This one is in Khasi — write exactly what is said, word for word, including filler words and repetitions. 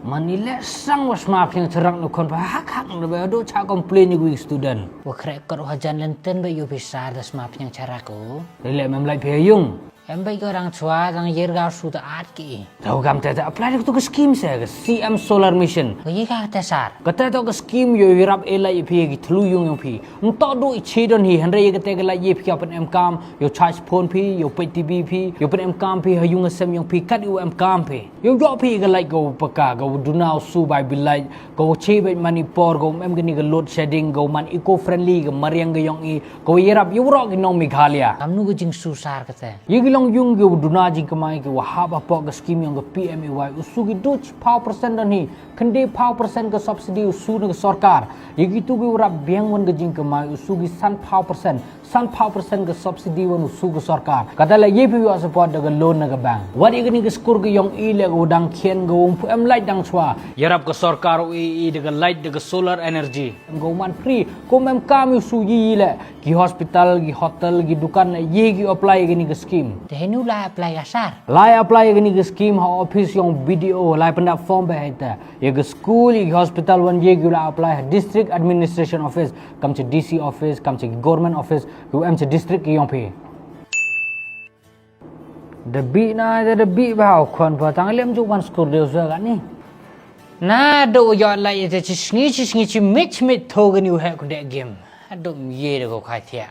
Man i leh sang wa sma pynïang charak nu khon pa hak hak na ba do cha complain i wi student. Wa khrek kor wa jan lenten ba yu phi sar da sma pynïang charak u. Ri leh mem lait phi yung. Em ba i ko rang chwa rang yer ga su ta at ki. Tau kam te te apply tu ka scheme se ka C M Solar Mission. Ka ye ka te sar. Ka te to ka scheme yo i rap e lait phi ki thlu yung yung phi. Nto do i chi don hi hynrei ka te ka lait ye phi ka pen em kam. Yo charge phone phi, yo pay T V phi, yo pen em kam phi ha yung sem yung phi kat yo em kam phi. Yo yo phi ka lait go paka go duna su bai bilai go chi bai mani por go em gani ga load shedding go man eco friendly ga mariang ga yong i go yarap yo ro gi nong Meghalaya. Amnu ga jing su sar kate. Ye gi long yung go duna jing kamai go haba pok ga scheme yong ga P M A Y u su gi duch pau percent don hi. Khynde pau percent ga subsidy u su na ga sorkar. Ye gi tu go rap biang wan ga jing kamai u su gi san pau percent. San pau percent ka subsidy wan u su ka sorkar. Kata la ye phi wa support da ka loan na ka bank. Wat ye kani ka skur ka yong i le ka u dang khian ka u em light dang chwa. Yarap ka sorkar u i i da ka light da ka solar energy. Em ka u man free. Kum em kam u su yi le. Ki hospital, ki hotel, ki dukan le ye ki apply kani ka scheme. Te henu la apply ka sar. Lai apply kani ka scheme ha office yong B D O lai penda form ba hai ta. Ye ka school, ye ki hospital wan ye ki la apply ha district administration office. Kam cha D C office, kam cha government office, U M cha district ki yong phi. Da bi na da da bi ba u khon pa tang lem ju wan skur de u sa ni. Na do yo la ye chi sngi chi sngi chi mit mit tho gani u he ku de game. Do ye de ko khai thia.